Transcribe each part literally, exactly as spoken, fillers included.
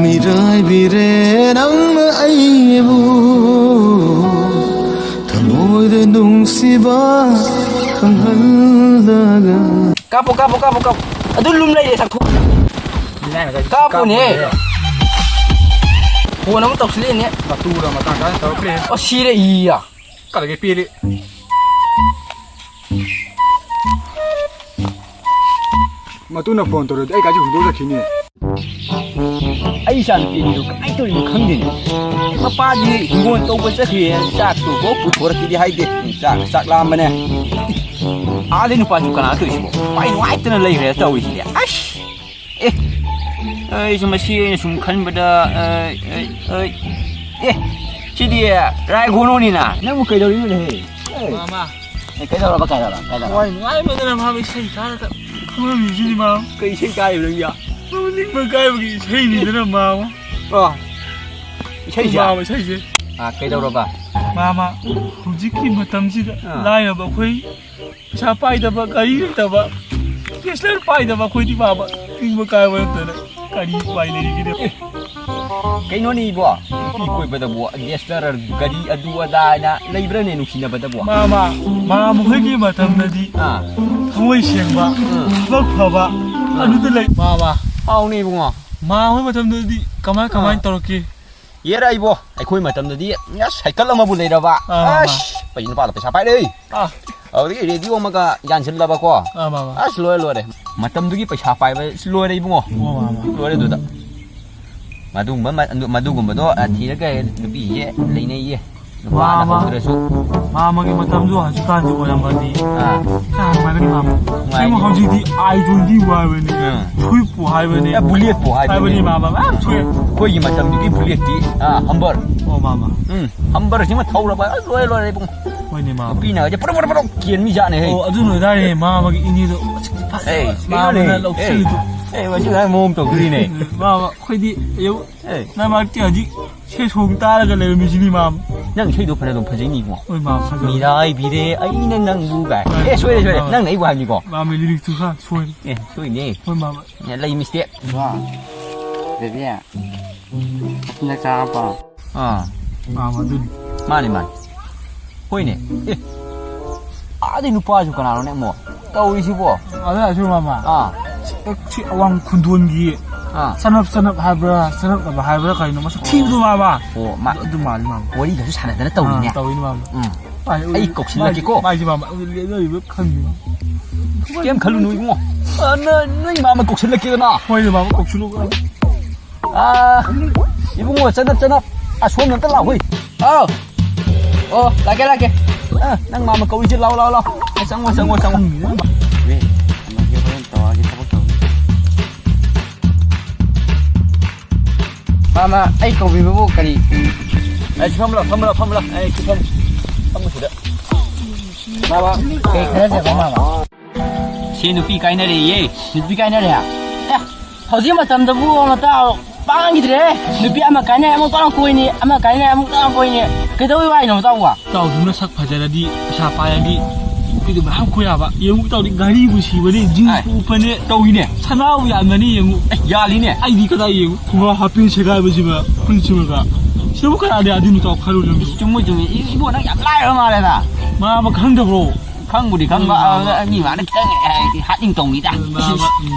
ꯃꯤꯔꯥꯏꯕꯤꯔꯦ ꯅꯪꯅ ꯑꯩꯕꯨ ꯊꯃꯣꯏꯗ ꯅꯨꯡꯁꯤꯕ ꯈꯪꯍꯜꯂꯒ꯫ ꯀꯥꯞꯄꯨ, ꯀꯥꯞꯄꯨ, ꯀꯥꯞꯄꯨ, ꯀꯥꯞꯄꯨ꯫ ꯑꯗꯨ ꯂꯨꯝ ꯂꯩꯔꯦ, ꯆꯥꯛꯊꯣꯛ꯫ ꯀꯥꯞꯄꯨꯅꯦ꯫ ꯐꯣꯟ ꯑꯃꯨꯛ ꯇꯧꯁꯤꯜꯂꯛꯑꯦꯅꯦ꯫ ꯃꯇꯨꯔ ꯃꯇꯥꯡ ꯆꯥꯅ ꯇꯧꯔꯛꯂꯦ꯫ ꯑꯣ, ꯁꯤꯔꯦ, ꯏꯌꯥ꯫ ꯀꯥꯏꯗꯒꯤ ꯄꯤꯔꯤ? ꯃꯇꯨꯅ ꯐꯣꯟ ꯇꯧꯔꯗꯤ ꯑꯩ ꯒꯥꯔꯤ ꯍꯨꯟꯗꯣꯛ ꯆꯠꯈꯤꯅꯤ꯫ ꯑꯩ ꯏꯆꯥ ꯅꯨꯄꯤ ꯑꯅꯤꯗꯨ ꯀꯃꯥꯏꯅ ꯇꯧꯔꯤꯅꯣ ꯈꯪꯗꯦꯅꯦ꯫ ꯃꯄꯥꯗꯤ ꯍꯤꯡꯒꯣꯜ ꯇꯧꯕ ꯆꯠꯈ꯭ꯔꯦ, ꯆꯥꯛꯇꯨ ꯐꯥꯎ ꯄꯨꯊꯣꯔꯛꯈꯤꯗꯦ ꯍꯥꯏꯗꯦ꯫ ꯆꯥꯛ, ꯆꯥꯛ ꯂꯥꯝꯕꯅꯦ꯫ ꯑꯥꯗꯩ ꯅꯨꯄꯥꯁꯨ ꯀꯅꯥ ꯇꯧꯔꯤꯁꯤꯕꯣ? ꯄꯥꯏ ꯅꯨꯡꯉꯥꯏꯇꯅ ꯂꯩꯈ꯭ꯔꯦ ꯇꯧꯔꯤꯁꯤꯗꯤ꯫ ꯑꯁ! ꯑꯦ! ꯑꯩꯁꯨ ꯃꯁꯤ ꯑꯩꯅ ꯁꯨꯝ ꯈꯟꯕꯗ, ꯑ, ꯑ, ꯑ, ꯑꯦ! ꯁꯤꯗꯤ ꯔꯥꯏꯒꯣꯅꯣꯅꯤꯅ꯫ ꯅꯪꯕꯨ ꯀꯩꯗꯧꯔꯤꯅꯣꯅꯦꯍꯦ? ꯑꯦ! ꯃꯥꯃ꯫ ꯑꯦ, ꯀꯩꯗꯧꯔꯕ, ꯀꯩꯗꯧꯔꯕ, ꯀꯩꯗꯧꯔꯕ? ꯊꯋꯥꯏ ꯅꯨꯡꯉꯥꯏꯃꯟꯗꯅ ꯃꯥꯃ ꯏꯁꯩ ꯇꯥꯔꯒ ꯈꯪꯂꯝꯃꯤꯁꯤꯅꯤ, ꯃꯥꯃ꯫ ꯀꯩ ꯏꯁꯩ ꯇꯥꯔꯤꯕ ꯅꯪꯒꯤ? ꯃꯥꯃ ꯅꯤꯡꯕ ꯀꯥꯏꯕꯒꯤ ꯏꯁꯩꯅꯤꯗꯅ, ꯃꯥꯃ꯫ ꯑꯣ, ꯏꯁꯩꯁꯦ? ꯃꯥꯃ, ꯏꯁꯩꯁꯦ꯫ ꯑꯥ, ꯀꯩꯗꯧꯔꯕ? ꯃꯥꯃ, ꯍꯧꯖꯤꯛꯀꯤ ꯃꯇꯝꯁꯤꯗ ꯑꯥ꯫ ꯂꯥꯏꯔꯕ ꯑꯩꯈꯣꯏ ꯄꯩꯁꯥ ꯄꯥꯏꯗꯕ, ꯒꯥꯔꯤ ꯂꯩꯇꯕ, ꯀꯦꯁꯂꯔ ꯄꯥꯏꯗꯕ ꯑꯩꯈꯣꯏꯗꯤ ꯃꯥꯃ ꯅꯤꯡꯕ ꯀꯥꯏꯕ ꯅꯠꯇꯅ ꯀꯔꯤ ꯎꯄꯥꯏ ꯂꯩꯔꯤꯒꯦ? ꯀꯩꯅꯣꯅꯦ ꯏꯕꯣ, ꯅꯨꯄꯤ ꯀꯣꯏꯕꯗꯕꯨ ꯗꯤ ꯑꯦꯁ ꯑꯦꯜ ꯑꯥꯔ ꯒꯥꯔꯤ ꯑꯗꯨ ꯑꯗꯥ ꯍꯥꯏꯅ ꯂꯩꯕ꯭ꯔꯅꯦ ꯅꯨꯡꯁꯤꯅꯕꯗꯕꯨ? ꯃꯥꯃ, ꯃꯥꯃ ꯃꯈꯣꯏꯒꯤ ꯃꯇꯝꯗꯗꯤ ꯑꯥ꯫ ꯊꯃꯣꯏ ꯁꯦꯡꯕ, ꯎꯝ꯫ ꯊꯕꯛ ꯐꯕ, ꯑꯥ꯫ ꯑꯗꯨꯗ ꯂꯩ꯫ ꯃꯥꯃ꯫ ꯍꯥꯎꯅꯦ ꯏꯕꯨꯡꯉꯣ꯫ ꯃꯥꯃ ꯍꯣꯏ ꯃꯇꯝꯗꯗꯤ ꯀꯃꯥꯏ, ꯀꯃꯥꯏ ꯑꯥ꯫ ꯇꯧꯔꯛꯀꯦ? ꯌꯦꯔ ꯏꯕꯣ, ꯑꯩꯈꯣꯏ ꯃꯇꯝꯗꯗꯤ ꯑꯁ, ꯁꯥꯏꯀꯜ ꯑꯃꯕꯨ ꯂꯩꯔꯕ꯫ ꯑꯥ, ꯑꯁ, ꯃꯥꯃ꯫ ꯄꯩ-, ꯅꯨꯄꯥꯗꯣ ꯄꯩꯁꯥ ꯄꯥꯏꯔꯦ꯫ ꯑꯥ꯫ ꯑꯗꯨꯗꯒꯤ ꯔꯦꯗꯤꯑꯣ ꯑꯃꯒ ꯌꯥꯟꯁꯤꯜꯂꯕꯀꯣ꯫ ꯑꯥ, ꯃꯥꯃ꯫ ꯑꯁ, ꯂꯣꯏꯔꯦ, ꯂꯣꯏꯔꯦ꯫ ꯃꯇꯝꯗꯨꯒꯤ ꯄꯩꯁꯥ ꯄꯥꯏꯕ ꯂꯣꯏꯔꯦ ꯏꯕꯨꯡꯉꯣ꯫ ꯑꯣ, ꯃꯥꯃ꯫ ꯂꯣꯏꯔꯦ ꯑꯗꯨꯗ꯫ ꯃꯗꯨꯒꯨꯝꯕ ꯃ-, ꯃꯗꯨꯒꯨꯝꯕꯗꯣ, ꯑ, ꯊꯤꯔꯒ ꯅꯨꯄꯤꯁꯦ ꯂꯩꯅꯩꯌꯦ꯫ ꯅꯨꯄꯥꯅ ꯃꯥꯃ꯫ ꯍꯧꯗ꯭ꯔꯁꯨ꯫ ꯃꯥꯃꯒꯤ ꯃꯇꯝꯗꯨ ꯍꯧꯖꯤꯛꯀꯥꯟꯁꯤ ꯑꯣꯏꯔꯝꯃꯗꯤ꯫ ꯑꯥ꯫ ꯀꯌꯥ ꯅꯨꯡꯉꯥꯏꯒꯅꯤ ꯃꯥꯃ꯫ ꯅꯨꯡꯉꯥꯏꯅꯤ꯫ ꯑꯁꯦꯡꯕ ꯍꯧꯖꯤꯛꯇꯤ ꯑꯥꯏ ꯇ꯭ꯋꯦꯟꯇꯤ ꯍꯥꯏꯕꯅꯤ꯫ ꯎꯝ꯫ ꯁ꯭ꯋꯤꯞꯄꯨ ꯍꯥꯏꯕꯅꯤ꯫ ꯑꯦ, ꯕꯨꯂꯦꯠꯄꯨ ꯍꯥꯏꯕꯅꯤ꯫ ꯍꯥꯏꯕꯅꯤ ꯃꯥꯃ꯫ ꯃꯌꯥꯝ ꯊꯣꯛꯑꯦ꯫ ꯑꯩꯈꯣꯏꯒꯤ ꯃꯇꯝꯗꯨꯒꯤ ꯕꯨꯂꯦꯠꯇꯤ, ꯑꯥ, ꯍꯝꯕꯔ꯫ ꯑꯣ, ꯃꯥꯃ꯫ ꯎꯝ, ꯍꯝꯕꯔꯁꯤꯃ ꯊꯧꯔꯕ, ꯑꯁ, ꯂꯣꯏꯔꯦ, ꯂꯣꯏꯔꯦ, ꯏꯕꯨꯡ꯫ ꯍꯣꯏꯅꯦ, ꯃꯥꯃ꯫ ꯅꯨꯄꯤꯅꯒꯁꯦ ꯄ꯭ꯔꯣꯛ, ꯄ꯭ꯔꯣꯛ, ꯄ꯭ꯔꯣꯛ ꯀꯦꯟꯕꯤꯖꯥꯠꯅꯦꯍꯦ꯫ ꯑꯣ, ꯑꯗꯨꯅ ꯑꯣꯏꯇꯥꯔꯦ, ꯃꯥꯃꯒꯤ ꯏꯅꯦꯗꯣ ꯐꯖ-, ꯑꯦ, ꯃꯥꯃꯅ ꯀꯩꯅꯣꯅꯦ? ꯂꯧꯁꯤꯜꯂꯤꯗꯣ꯫ ꯑꯦ, ꯑꯦ, ꯃꯁꯤ ꯅꯪ ꯃꯑꯣꯡ ꯇꯧꯗꯣꯔꯤꯅꯦ꯫ ꯃꯥꯃ, ꯑꯩꯈꯣꯏꯗꯤ ꯑꯌꯨꯛ ꯑꯦ꯫ ꯅꯪ ꯃꯔꯛꯇꯤ ꯍꯧꯖꯤꯛ ꯏꯁꯩ ꯁꯣꯡ ꯇꯥꯔꯒ ꯂꯩꯔꯝꯃꯤꯁꯤꯅꯤ, ꯃꯥꯃ꯫ ꯅꯪ ꯏꯁꯩꯗꯣ ꯐꯅ ꯑꯗꯨꯝ ꯐꯖꯩꯅꯤꯀꯣ꯫ ꯍꯣꯏ, ꯃꯥꯃ, ꯐꯖꯕ꯫ "ꯃꯤꯔꯥꯏꯕꯤꯔꯦ ꯑꯩꯅ ꯅꯪꯕꯨ" ꯀꯥꯏ꯫ ꯃꯥꯃ, ꯑꯦ, ꯁꯣꯏꯔꯦ, ꯁꯣꯏꯔꯦ꯫ ꯃꯥꯃ꯫ ꯅꯪꯅ ꯑꯩꯕꯨ ꯍꯥꯏꯕꯅꯤꯀꯣ꯫ ꯃꯥꯃ, ꯂꯤꯔꯤꯛꯇꯨ ꯈꯔ ꯁꯣꯏꯔꯦ꯫ ꯑꯦ, ꯁꯣꯏꯅꯦ꯫ ꯍꯣꯏ, ꯃꯥꯃ꯫ ꯑꯦ, ꯂꯩ ꯃꯤꯁꯇꯦꯛ꯫ ꯃꯥꯃ꯫ ꯕꯦꯕꯤ, ꯆꯤꯟꯖꯥꯛ ꯆꯥꯔꯕꯣ? ꯑꯥ꯫ ꯃꯥꯃ ꯑꯗꯨꯅꯤ꯫ ꯃꯥꯅꯤ, ꯃꯥꯅꯤ꯫ ꯍꯣꯏꯅꯦ꯫ ꯑꯦ꯫ ꯑꯥꯗꯩ ꯅꯨꯄꯥꯁꯨ ꯀꯅꯥꯅꯣꯅꯦ ꯑꯃꯨꯛ? ꯇꯧꯔꯤꯁꯤꯕꯣ? ꯑꯗꯨꯅꯁꯨ ꯃꯥꯃ꯫ ꯑꯥ꯫ ꯁꯤ ꯑꯋꯥꯡ ꯈꯨꯟꯗꯣꯟꯒꯤ ꯑꯥ꯫ ꯆꯅꯞ ꯆꯅꯞ ꯍꯥꯏꯕ꯭ꯔꯥ, ꯆꯅꯞꯅꯕ ꯍꯥꯏꯕ꯭ꯔꯥ ꯀꯩꯅꯣ, ꯃꯁꯛ ꯊꯤꯕꯗꯣ ꯃꯥꯃ꯫ ꯑꯣ, ꯃꯥ-, ꯑꯗꯨ ꯃꯥꯜꯂꯤ ꯃꯥꯃ꯫ ꯋꯥꯔꯤꯒꯁꯨ ꯁꯥꯟꯅꯗꯅ ꯇꯧꯔꯤꯅꯦ꯫ ꯑꯥ, ꯇꯧꯔꯤꯅꯤ ꯃꯥꯃ꯫ ꯎꯝ꯫ ꯃꯥꯏ ꯑꯩ ꯀꯧꯁꯤꯜꯂꯛꯀꯦꯀꯣ꯫ ꯃꯥꯏꯁꯦ ꯃꯥꯃ, ꯑꯩ ꯂꯦꯞꯅꯔꯤꯕ ꯈꯪꯗꯦ ꯃꯥꯃ꯫ ꯀꯩꯝ ꯈꯜꯂꯨꯅꯨ ꯏꯕꯨꯡꯉꯣ꯫ ꯑ, ꯅ-, ꯅꯣꯏ ꯃꯥꯃ ꯀꯧꯁꯤꯜꯂꯛꯀꯦꯗꯅ꯫ ꯍꯣꯏꯅꯦ ꯃꯥꯃ, ꯀꯧꯁꯤꯜꯂꯨ꯫ ꯑ, ꯏꯕꯨꯡꯉꯣ, ꯆꯅꯞ, ꯆꯅꯞ꯫ ꯑꯁꯣꯝꯗ ꯑꯝꯇ ꯂꯥꯛꯑꯣ꯫ ꯑꯥꯎ꯫ ꯑꯣ, ꯂꯥꯛꯀꯦ, ꯂꯥꯛꯀꯦ꯫ ꯑ, ꯅꯪ ꯃꯥꯃ ꯀꯧꯏꯁꯦ, ꯂꯥꯎ, ꯂꯥꯎ, ꯂꯥꯎ꯫ ꯑ, ꯆꯪꯉꯣ, ꯆꯪꯉꯣ, ꯆꯪꯉꯣ꯫ ꯃꯥꯃ, ꯑꯩ ꯀꯧꯕꯤꯕꯕꯨ ꯀꯔꯤ? ꯑꯩ ꯐꯝꯂ, ꯐꯝꯂ, ꯐꯝꯂ꯫ ꯑꯩ ꯁꯤ ꯐꯝ-, ꯐꯝꯃꯨ ꯁꯤꯗ꯫ ꯃꯥꯃ꯫ ꯀꯩ ꯈꯔ ꯆꯠꯄ ꯃꯥꯃ? ꯁꯤ ꯅꯨꯄꯤ ꯀꯥꯏꯅꯔꯦꯌꯦ꯫ ꯅꯨꯄꯤ ꯀꯥꯏꯅꯔꯦ? ꯑꯦ, ꯍꯧꯖꯤꯛ ꯃꯇꯝꯗꯕꯨ ꯃꯇꯥꯎ ꯄꯥꯡꯈꯤꯗ꯭ꯔꯦ꯫ ꯅꯨꯄꯤ ꯑꯃ ꯀꯥꯏꯅꯔꯦ, ꯑꯃꯨꯛ ꯇꯥꯎ ꯀꯣꯏꯅꯤ, ꯑꯃ ꯀꯥꯏꯅꯔꯦ, ꯑꯃꯨꯛ ꯇꯥꯎ ꯀꯣꯏꯅꯤ꯫ ꯀꯩꯗꯧꯕꯩ ꯋꯥꯔꯤꯅꯣ ꯃꯇꯥꯎꯕ? ꯏꯇꯥꯎꯗꯨ ꯃꯁꯛ ꯐꯖꯔꯗꯤ, ꯄꯩꯁꯥ ꯄꯥꯏꯔꯗꯤ, ꯅꯨꯄꯤꯗꯨ ꯃꯌꯥꯝ ꯀꯣꯏ ꯌꯥꯕ꯫ ꯌꯦꯡꯉꯨ ꯏꯇꯥꯎꯗꯤ ꯒꯥꯔꯤꯕꯨ ꯁꯤꯕꯅꯤ, ꯖꯤꯟꯁꯄꯨ ꯎꯞꯄꯅꯤ꯫ ꯇꯧꯏꯅꯦ꯫ ꯁꯅꯥꯕꯨ ꯌꯥꯟꯕꯅꯤ ꯌꯦꯡꯉꯨ꯫ ꯑꯦ, ꯌꯥꯜꯂꯤꯅꯦ꯫ ꯑꯩꯗꯤ ꯀꯗꯥꯏ ꯌꯦꯡꯉꯨ? ꯈꯣꯡꯒ꯭ꯔꯥꯎ ꯍꯥꯞꯄꯦꯟ ꯁꯦꯒꯥꯏꯕꯁꯤꯃ, ꯐꯨꯔꯤꯠꯁꯤꯃꯒ꯫ ꯁꯤꯗꯕꯨ ꯀꯅꯥꯗ ꯌꯥꯗꯣꯏꯅꯣ ꯏꯇꯥꯎ ꯈꯜꯂꯨ ꯅꯪꯁꯨ꯫ ꯆꯨꯝꯃꯤ, ꯆꯨꯝꯃꯤ꯫ ꯏ-, ꯏꯕꯣ, ꯅꯪ ꯌꯥꯝ ꯂꯥꯏꯔꯕ ꯃꯥꯜꯂꯦꯗ꯫ ꯃꯥꯃ ꯈꯪꯗꯕ꯭ꯔꯣ? ꯈꯪꯕꯨꯗꯤ ꯈꯪꯕ, ꯎꯝ, ꯑꯗꯨꯗ ꯃꯤ ꯃꯥꯅ ꯈꯤꯇꯪ, ꯑꯦ, ꯍꯥꯠꯅꯤꯡ ꯇꯧꯅꯤꯗ꯫ ꯃꯥꯃ, ꯎꯝ꯫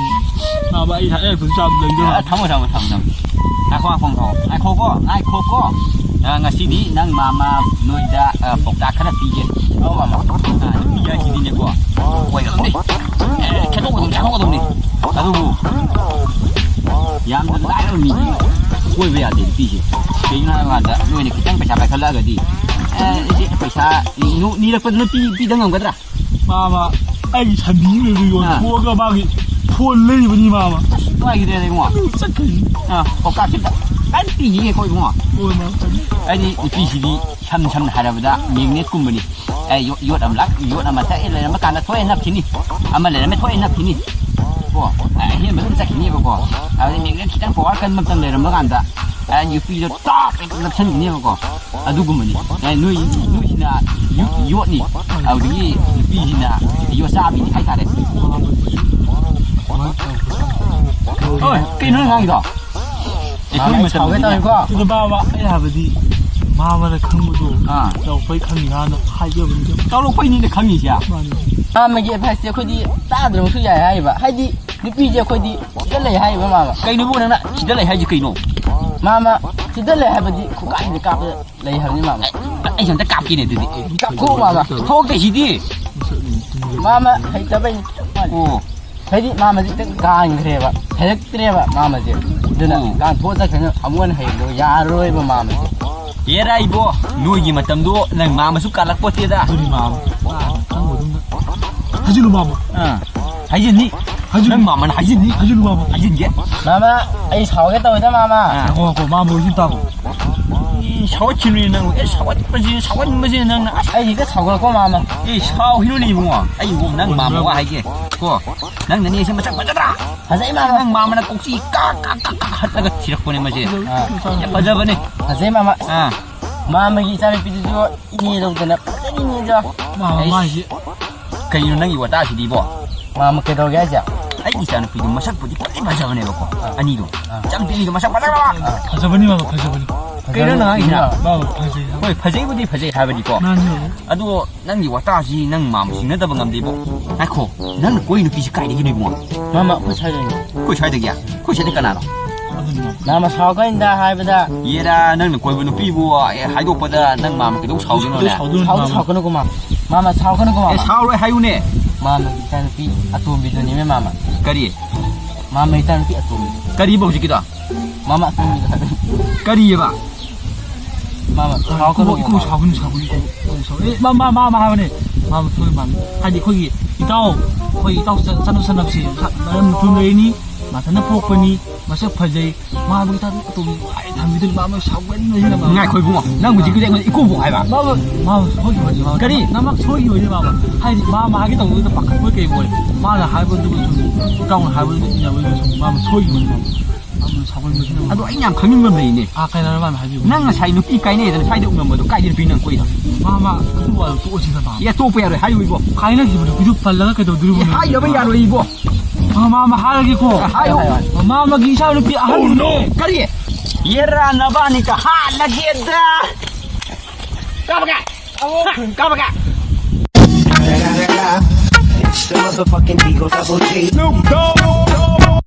ꯃꯥꯃ, ꯑꯩ ꯍꯥꯠ-, ꯑꯦ, ꯐꯖꯅ ꯆꯥꯕ ꯂꯩꯗꯣꯏꯔꯣ? ꯑ, ꯊꯝꯃꯣ, ꯊꯝꯃꯣ, ꯊꯝꯃꯣ, ꯊꯝꯃꯣ꯫ ꯉꯥꯏꯈꯣ, ꯉꯥꯏꯈꯣ, ꯉꯥꯏꯈꯣ꯫ ꯉꯥꯏꯈꯣꯀꯣ, ꯉꯥꯏꯈꯣꯀꯣ꯫ ꯑ, ꯉꯁꯤꯗꯤ ꯅꯪ ꯃꯥꯃ ꯅꯣꯏꯗ, ꯑ, ꯄꯥꯎꯇꯥꯛ ꯈꯔ ꯄꯤꯒꯦ꯫ ꯑꯧ, ꯃꯥꯃ꯫ ꯑ, ꯅꯨꯄꯤ ꯍꯥꯏꯁꯤꯗꯤꯅꯦꯀꯣ, ꯀꯣꯏꯒꯗꯕꯅꯤ꯫ ꯑꯦ, ꯈꯦꯠꯇꯣꯛꯀꯗꯕꯅꯤ, ꯈꯦꯠꯇꯣꯛꯀꯗꯕꯅꯤ꯫ ꯑꯗꯨꯕꯨ ꯌꯥꯝꯅ ꯂꯥꯏꯔꯕ ꯃꯤꯗꯤ ꯀꯣꯏꯕ ꯌꯥꯗꯦ ꯅꯨꯄꯤꯁꯦ꯫ ꯀꯩꯒꯤꯅꯣ ꯍꯥꯏꯕ ꯀꯥꯟꯗ ꯅꯣꯏꯅ ꯈꯤꯇꯪ ꯄꯩꯁꯥ ꯄꯥꯏꯈꯠꯂꯛꯑꯒꯗꯤ, ꯑꯦ, ꯁꯤ ꯄꯩꯁꯥ ꯅꯨ-, ꯅꯤꯔꯛꯄꯗ ꯅꯨꯄꯤ ꯄꯤꯗ ꯉꯝꯒꯗ꯭ꯔꯥ? ꯃꯥꯃ, ꯑꯩꯒꯤ ꯁꯟꯗꯤ ꯑꯃ ꯂꯩꯕꯗꯨ ꯑꯥ꯫ ꯌꯣꯟꯊꯣꯛꯑꯒ ꯃꯥꯒꯤ ꯐꯣꯟ ꯂꯩꯕꯅꯤ ꯃꯥꯃ꯫ ꯑꯁ, ꯅꯨꯡꯉꯥꯏꯈꯤꯗ꯭ꯔꯦꯗ ꯏꯕꯨꯡꯉꯣ꯫ ꯑꯗꯨ ꯆꯠꯈ꯭ꯔꯅꯤ꯫ ꯑꯥ, ꯄꯥꯎꯇꯥꯛꯁꯤ ꯐꯖꯅ ꯄꯤꯈꯤꯒꯦꯀꯣ ꯏꯕꯨꯡꯉꯣ꯫ ꯍꯣꯏ, ꯃꯥꯃ, ꯐꯅꯤ꯫ ꯍꯥꯏꯗꯤ ꯅꯨꯄꯤꯁꯤꯗꯤ ꯁꯝ-, ꯁꯝꯅ ꯍꯥꯏꯔꯕꯗ ꯃꯦꯒꯅꯦꯠꯀꯨꯝꯕꯅꯤ꯫ ꯑꯦ, ꯌꯣ-, ꯌꯣꯠ ꯑꯃ ꯂꯥꯛ-, ꯌꯣꯠ ꯑꯃ ꯊꯛꯑꯦ ꯂꯩꯔꯝꯕ ꯀꯥꯟꯗ ꯊꯣꯛꯑꯦ ꯅꯞꯈꯤꯅꯤ꯫ ꯑꯃ ꯂꯩꯔꯝꯃꯦ ꯊꯣꯛꯑꯦ ꯅꯞꯈꯤꯅꯤ꯫ ꯀꯣ, ꯑꯦ, ꯑꯍꯦꯟꯕ ꯑꯗꯨꯝ ꯆꯠꯈꯤꯅꯦꯕꯀꯣ꯫ ꯑꯗꯩ ꯃꯦꯒꯅꯦꯠ ꯈꯤꯇꯪ ꯄꯋꯥꯔ ꯀꯟꯕ ꯑꯃꯇꯪ ꯂꯩꯔꯝꯕ ꯀꯥꯟꯗ, ꯑꯦ, ꯅꯨꯄꯤꯗꯣ ꯇꯥꯞ ꯍꯦꯛꯇ ꯅꯞꯁꯟꯈꯤꯅꯦꯕꯀꯣ꯫ ꯑꯗꯨꯒꯨꯝꯕꯅꯤ꯫ ꯑꯦ, ꯅꯣꯏ, ꯅꯣꯏꯁꯤꯅ ꯌꯨ-, ꯌꯣꯠꯅꯤ꯫ ꯑꯗꯨꯗꯒꯤ ꯅꯨꯄꯤꯁꯤꯅ ꯌꯣꯠꯆꯥꯕꯤꯅꯤ ꯍꯥꯏꯇꯥꯔꯦ꯫ ꯍꯣꯏ, ꯀꯩꯅꯣ ꯅꯪ ꯉꯥꯡꯉꯤꯗꯣ? ꯑꯩꯈꯣꯏ ꯑꯩ ꯁꯥꯎꯒꯦ ꯃꯇꯝꯗꯗꯤ ꯇꯧꯔꯤꯀꯣ꯫ ꯑꯗꯨꯗ ꯃꯥꯃ, ꯑꯩ ꯍꯥꯏꯕꯗꯤ, ꯃꯥꯃꯅ ꯈꯪꯕꯗꯣ ꯑꯥ꯫ ꯆꯥꯎꯔꯛꯄꯩ ꯈꯪꯉꯤꯔꯥꯅ ꯍꯥꯏꯖꯕꯅꯤꯗ꯫ ꯆꯥꯎꯔꯛꯄꯩꯅꯤꯅ ꯈꯪꯉꯤꯁꯦ꯫ ꯃꯥꯅꯤ꯫ ꯃꯥꯃꯒꯤ adviceꯁꯦ ꯑꯩꯈꯣꯏꯗꯤ ꯇꯥꯗ꯭ꯔꯕꯁꯨ ꯌꯥꯏ ꯍꯥꯏꯔꯤꯕ꯫ ꯍꯥꯏꯗꯤ, ꯅꯨꯄꯤꯁꯦ ꯑꯩꯈꯣꯏꯗꯤ ꯁꯤꯗ ꯂꯩ ꯍꯥꯏꯔꯤꯕ, ꯃꯥꯃ꯫ ꯀꯩꯅꯣꯕꯨ ꯅꯪꯅ ꯁꯤꯗ ꯂꯩ ꯍꯥꯏꯁꯦ ꯀꯩꯅꯣ? ꯃꯥꯃ, ꯁꯤꯗ ꯂꯩ ꯍꯥꯏꯕꯗꯤ ꯈꯨꯀꯥꯏꯗ ꯀꯥꯞꯄꯗ ꯂꯩ ꯍꯥꯏꯕꯅꯤ, ꯃꯥꯃ꯫ ꯑꯩ, ꯑꯩꯁꯨ ꯑꯝꯇ ꯀꯥꯞꯀꯦꯅꯦ ꯑꯗꯨꯗꯤ꯫ ꯀꯥꯞꯊꯣꯛꯑꯣ, ꯃꯥꯃ꯫ ꯊꯣꯛꯇꯦ ꯁꯤꯗꯤ꯫ ꯃꯥꯃ ꯍꯩꯇꯕꯩꯅꯤ꯫ ꯑꯣ꯫ ꯍꯥꯏꯗꯤ ꯃꯥꯃꯁꯦ ꯈꯤꯇꯪ ꯀꯥꯟꯈ꯭ꯔꯦꯕ, ꯍꯩꯔꯛꯇ꯭ꯔꯦꯕ ꯃꯥꯃꯁꯦ꯫ ꯑꯗꯨꯅ ꯑꯣ꯫ ꯀꯥꯟꯊꯣꯛꯑ ꯆꯠꯈ꯭ꯔꯅꯤ, ꯑꯃꯨꯛ ꯍꯟꯅ ꯍꯩꯕꯗꯣ ꯌꯥꯔꯔꯣꯏꯕ ꯃꯥꯃꯁꯦ꯫ ꯑꯦꯔꯥ ꯏꯕꯣ, ꯅꯣꯏꯒꯤ ꯃꯇꯝꯗꯣ ꯅꯪ ꯃꯥꯃꯁꯨ ꯀꯥꯜꯂꯛꯄꯣꯠꯇꯦꯗ꯫ ꯑꯗꯨꯅꯤ ꯃꯥꯃ꯫ ꯑꯥ, ꯈꯪꯕ ꯑꯗꯨꯝꯅ꯫ ꯍꯥꯏꯖꯤꯜꯂꯨ ꯃꯥꯃ꯫ ꯑꯥ, ꯍꯥꯏꯖꯤꯟꯅꯤ꯫ ꯍꯥꯏꯖꯤꯜꯂꯨ꯫ ꯅꯪ ꯃꯥꯃꯅ ꯍꯥꯏꯖꯤꯟꯅꯤ꯫ ꯍꯥꯏꯖꯤꯜꯂꯨ ꯃꯥꯃ꯫ ꯍꯥꯏꯖꯤꯟꯒꯦ꯫ ꯃꯥꯃ, ꯑꯩ ꯁꯥꯎꯒꯦ ꯇꯧꯋꯤꯗ ꯃꯥꯃ꯫ ꯑꯥ꯫ ꯉꯥꯏꯈꯣ, ꯉꯥꯏꯈꯣ, ꯃꯥꯃ ꯋꯥꯔꯤ ꯁꯨꯝ ꯇꯥꯈꯣ꯫ ꯏ, ꯁꯥꯎꯒꯠꯈꯤꯅꯨꯅꯦ ꯅꯪ꯫ ꯑꯦ, ꯁꯥꯎꯒꯠꯄꯁꯤ, ꯁꯥꯎꯒꯟꯕꯁꯤ ꯅꯪꯅ꯫ ꯑꯁ, ꯑꯩ ꯍꯦꯛꯇ ꯁꯥꯎꯒꯠꯂꯛꯄ ꯃꯥꯃ꯫ ꯑꯦ, ꯁꯥꯎꯈꯤꯅꯨꯅꯦ ꯏꯕꯨꯡꯉꯣ꯫ ꯑꯩ ꯏꯕꯨꯡꯉꯣ, ꯅꯪ ꯃꯥꯃ ꯋꯥ ꯍꯥꯏꯒꯦ꯫ ꯀꯣ, ꯅꯪ ꯅꯅꯦꯁꯦ ꯃꯁꯛ ꯐꯖꯗ꯭ꯔꯥ? ꯐꯖꯩ ꯃꯥꯃ꯫ ꯅꯪ ꯃꯥꯃꯅ ꯀꯣꯛꯆꯤ ꯀꯥꯛ, ꯀꯥꯛ, ꯀꯥꯛ, ꯀꯥꯛ ꯍꯠꯂꯒ ꯊꯤꯔꯛꯄꯅꯦ ꯃꯁꯦ꯫ ꯑꯥ꯫ ꯌꯥꯝ ꯐꯖꯕꯅꯦ꯫ ꯐꯖꯩ ꯃꯥꯃ꯫ ꯑꯥ꯫ ꯃꯥꯃꯒꯤ ꯏꯆꯥꯅꯨꯄꯤꯗꯨꯁꯨ ꯏꯅꯦ ꯂꯧꯗꯅ ꯐꯖꯅ ꯏꯅꯦꯗꯣ꯫ ꯃꯥꯃ ꯑꯩꯁ꯫ ꯃꯥꯏꯁꯦ꯫ ꯀꯩꯅꯣ ꯅꯪꯒꯤ ꯋꯥꯇꯥꯁꯤꯗꯤ ꯏꯕꯣ? ꯃꯥꯃ ꯀꯩꯗꯧꯔꯒꯦ ꯍꯥꯏꯁꯦ? ꯑꯩꯒꯤ ꯏꯆꯥꯅꯨꯄꯤꯗꯣ ꯃꯁꯛꯄꯨꯗꯤ ꯐꯖꯩ ꯐꯖꯕꯅꯦꯕꯀꯣ, ꯑꯥ꯫ ꯑꯅꯤꯗꯣ꯫ ꯑꯥ꯫ ꯏꯆꯥꯅꯨꯄꯤꯗꯣ ꯃꯁꯛ ꯐꯖꯕ꯫ ꯑꯥ꯫ ꯐꯖꯕꯅꯤ ꯃꯥꯃ, ꯐꯖꯕꯅꯤ꯫ ꯀꯩꯅꯣ ꯅꯪ ꯍꯥꯏꯁꯤꯅ? ꯃꯥꯃ ꯐꯖꯩ ꯍꯥꯏꯕ꯫ ꯍꯣꯏ, ꯐꯖꯩꯕꯨꯗꯤ ꯐꯖꯩ ꯍꯥꯏꯕꯗꯤꯀꯣ꯫ ꯃꯥꯅꯤ ꯃꯥꯃ꯫ ꯑꯗꯣ ꯅꯪꯒꯤ ꯋꯥꯇꯥꯁꯤ ꯅꯪ ꯃꯥꯃ ꯁꯤꯡꯅꯗꯕ ꯉꯝꯗꯦ ꯏꯕꯣ꯫ ꯉꯥꯏꯈꯣ, ꯅꯪꯅ ꯀꯣꯏ ꯅꯨꯄꯤꯁꯤ ꯀꯥꯏꯗꯒꯤꯅꯣ ꯏꯕꯨꯡꯉꯣ? ꯃꯥꯃ, ꯑꯩꯈꯣꯏ ꯁ꯭ꯋꯥꯏꯗꯒꯤꯅꯤ꯫ ꯑꯩꯈꯣꯏ ꯁ꯭ꯋꯥꯏꯗꯒꯤ? ꯑꯩꯈꯣꯏ ꯁ꯭ꯋꯥꯏꯗ ꯀꯅꯥꯅꯣ? ꯑꯗꯨꯅꯤ ꯃꯥꯃ꯫ ꯃꯥꯃ ꯁꯥꯎꯔꯛꯀꯅꯤꯗ ꯍꯥꯏꯕꯗ꯫ ꯌꯦꯔꯥ, ꯅꯪꯅ ꯀꯣꯏꯕ ꯅꯨꯄꯤꯕꯨ, ꯑꯦ, ꯍꯥꯏꯗꯣꯛꯄꯗ ꯅꯪ ꯃꯥꯃ ꯀꯩꯗꯧ ꯁꯥꯎꯗꯣꯏꯅꯣꯅꯦ? ꯁꯥꯎꯗꯣꯏꯅꯣ ꯁꯥꯎꯗꯣꯏꯅꯣ ꯃꯥꯃ꯫ ꯁꯥꯎꯔꯛꯀꯅꯨꯀꯣ ꯃꯥꯃ꯫ ꯃꯥꯃ ꯁꯥꯎꯔꯛꯀꯅꯨꯀꯣ ꯑꯦ, ꯃꯥꯃ꯫ ꯁꯥꯎꯔꯣꯏ ꯍꯥꯏꯌꯨꯅꯦ꯫ ꯃꯥꯃꯒꯤ ꯏꯆꯥꯅꯨꯄꯤ ꯑꯇꯣꯝꯕꯤꯗꯨꯅꯤꯅꯦ ꯃꯥꯃ꯫ ꯀꯔꯤ? ꯃꯥꯃ ꯏꯆꯥꯅꯨꯄꯤ ꯑꯇꯣꯝꯕꯤ꯫ ꯀꯔꯤꯕ ꯍꯧꯖꯤꯛꯀꯤꯗꯣ? ꯃꯥꯃ ꯑꯇꯣꯝꯕꯤꯗꯣ ꯍꯥꯏꯕꯅꯤ꯫ ꯀꯔꯤꯑꯕ? ꯃꯥꯃ, ꯁꯥꯎꯔꯛꯀꯅꯨ, ꯁꯥꯎꯔꯛꯀꯅꯨ, ꯏꯀꯨ, ꯃꯥꯃ꯫ ꯁꯥꯎꯒꯅꯨ, ꯁꯥꯎꯒꯅꯨ, ꯏꯀꯨ, ꯏꯀꯨ, ꯁꯥꯎ-, ꯑꯦ, ꯃꯥ, ꯃꯥ, ꯃꯥ, ꯃꯥ ꯍꯥꯏꯕꯅꯦ꯫ ꯃꯥꯃ, ꯁꯣꯏ, ꯃꯥꯃ꯫ ꯍꯥꯏꯗꯤ ꯑꯩꯈꯣꯏꯒꯤ ꯏꯇꯥꯎ, ꯑꯩꯈꯣꯏ ꯏꯇꯥꯎ ꯆ-, ꯆꯠꯅ ꯆꯠꯅꯕꯁꯦ ꯃꯁꯥ ꯃꯔꯝ ꯃꯊꯨꯝ ꯂꯩꯔꯤꯅꯤ, ꯃꯊꯟꯇ ꯄꯣꯛꯄꯅꯤ, ꯃꯁꯛ ꯐꯖꯩ, ꯃꯥꯕꯨ ꯏꯇꯥꯎ ꯑꯇꯣꯝꯕꯤ ꯈ꯭ꯋꯥꯏ ꯊꯝꯕꯤꯗꯣꯏꯅꯤ, ꯃꯥꯃ ꯁꯥꯎꯒꯟꯕꯁꯤꯅ, ꯃꯥꯃ꯫ ꯉꯥꯏꯈꯣ ꯏꯕꯨꯡꯉꯣ, ꯅꯪ ꯍꯧꯖꯤꯛꯀꯤꯗꯨ ꯑꯩꯉꯣꯟꯗ ꯏꯀꯨ ꯕꯣꯛ ꯍꯥꯏꯕ? ꯃꯥꯃ, ꯃꯥꯃ ꯁꯣꯏꯈꯤꯕꯅꯤ, ꯃꯥꯃ꯫ ꯀꯔꯤ? ꯅꯃꯛ ꯁꯣꯏꯈꯤꯕꯅꯤ, ꯃꯥꯃ꯫ ꯍꯥꯏꯗꯤ ꯃꯥꯃ ꯍꯥꯏꯒꯦ ꯇꯧꯕꯗꯨꯗ ꯄꯥꯈꯠꯄꯣꯏ ꯀꯩꯕꯣꯏ꯫ ꯃꯥꯅ ꯍꯥꯏꯕꯗꯨꯒ ꯁꯨꯝ, ꯏꯇꯥꯎꯅ ꯍꯥꯏꯕꯗꯨꯒ ꯏꯟꯅꯕꯗꯨꯒ ꯁꯨꯝ, ꯃꯥꯃ ꯁꯣꯏꯈꯤꯕꯅꯤ, ꯃꯥꯃ꯫ ꯑꯗꯣ ꯑꯩꯅ ꯌꯥꯝ ꯈꯪꯅꯤꯡꯕ ꯑꯃ ꯂꯩꯅꯦ꯫ ꯑꯥ, ꯀꯩꯅꯣ ꯃꯥꯅ ꯍꯥꯏꯕꯤꯌꯨ? ꯅꯪ ꯉꯁꯥꯏ ꯅꯨꯄꯤ ꯀꯥꯏꯅꯩꯗꯅ ꯁ꯭ꯋꯥꯏꯗ ꯎꯅꯕꯗꯣ ꯀꯥꯏꯗ ꯅꯨꯄꯤ ꯅꯪ ꯀꯣꯏꯗꯣ? ꯃꯥꯃ, ꯑꯗꯨ ꯋꯥꯗꯣ ꯇꯣꯛꯑꯁꯤꯗ, ꯃꯥꯃ꯫ ꯑꯦ, ꯇꯣꯛꯄ ꯌꯥꯔꯣꯏ, ꯍꯥꯏꯌꯨ ꯏꯕꯣ꯫ ꯀꯥꯏꯅꯈꯤꯕ ꯅꯨꯄꯤꯗꯣ ꯄꯜꯂꯒ ꯀꯩꯗꯧꯗꯣꯔꯤꯕꯅꯣ? ꯑꯦ, ꯍꯥꯏꯗꯕ ꯌꯥꯔꯣꯏ ꯏꯕꯣ꯫ ꯃꯥꯃ, ꯃꯥꯃ ꯍꯥꯏꯔꯒꯦꯀꯣ꯫ ꯍꯥꯏꯌꯨ꯫ ꯃꯥꯃꯒꯤ ꯏꯆꯥ ꯅꯨꯄꯤ ꯑꯍꯟ꯫ Oh, no! ꯀꯔꯤ? ꯌꯦꯔꯥ ꯅꯕꯥꯅꯤ ꯀ ꯍꯥꯠꯂꯒꯦꯗ! ꯀꯥꯞꯄꯒꯦ! ꯀꯥꯞꯄꯒꯦ! It's the motherfucking Eagle Double G. Snoop Dogg!